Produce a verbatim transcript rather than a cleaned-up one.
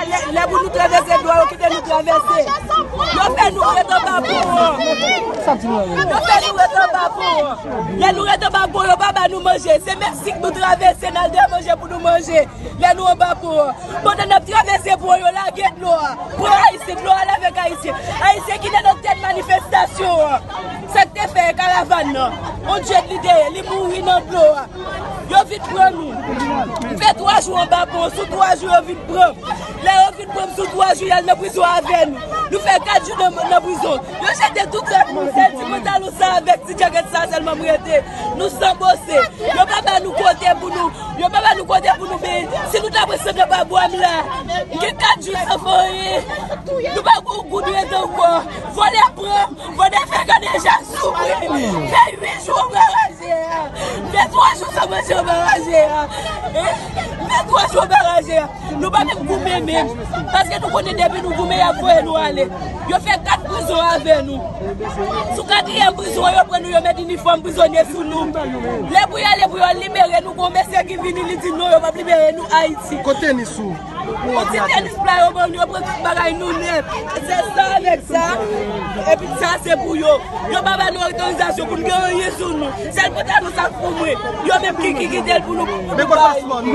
Lè, lè pou nou travèse dlo a, yo kite nou travèse. Yo fè nou ret anba pon an. Yo fè nou ret anba pon an. Lè nou ret anba pon, yo pa ba nou manje. Se Meksik nou travèse, n al dèyè manje pou nou manje. Lè nou anba pon an. Pandan n ap travèse pon an, yo lage dlo a. Pran Ayisyen, dlo a lave ak Ayisyen. Ayisyen ki nan tèt manifestasyon an. Sa k te fè karavàn nan. On djed li te ye, li mouri nan dlo a. Yo vin pran nou. Fè twa jou anba pon, sou twa jou yo vin pran. Lè yo vin pran m sou twa jou, y al nan prizon avè nou. Nou fè kat jou nan, nan prizon. Yo jete tout rèv nou, sèl ti pantalon sa avèk ti djakèt sa sèlman m rete. Nou san bose. Yo pa ba nou kote pou nou. Yo pa ba nou kote pou nou benyen. Si nou ta pran sann nan pa bwa m la, gen kat jou san fanyen. Nou pa gon goud rete ankò. Vòlè pran m, vòlè fè gade jan soufri. Fè uit jou anba raje a. Fè twa jou san manje anba raje a. Fè twa jou anba raje a. Nou pa menm goumen menm. Paske nou konnen depi nou goumen, y ap voye nou ale. Yo fè kat prizon avè nou. Sou katriyèm prizon an, yo pran nou, yo met inifòm prizonye sou nou. Lè pou y ale, pou yo libere nou, gon mesye ki vini, li di non, yo p ap libere nou Ayiti. Kote ni sou? Yon ti tenis pla yo ban nou, yo pran tout bagay nou nèt. Se sa avèk sa. Epi sa se pou yo. Yo pa ba nou otorizasyon pou n gen anyen sou nou. Sèl pantalon sa k pou mwen. Yo menm ki, ki kite l pou nou, pou nou bay.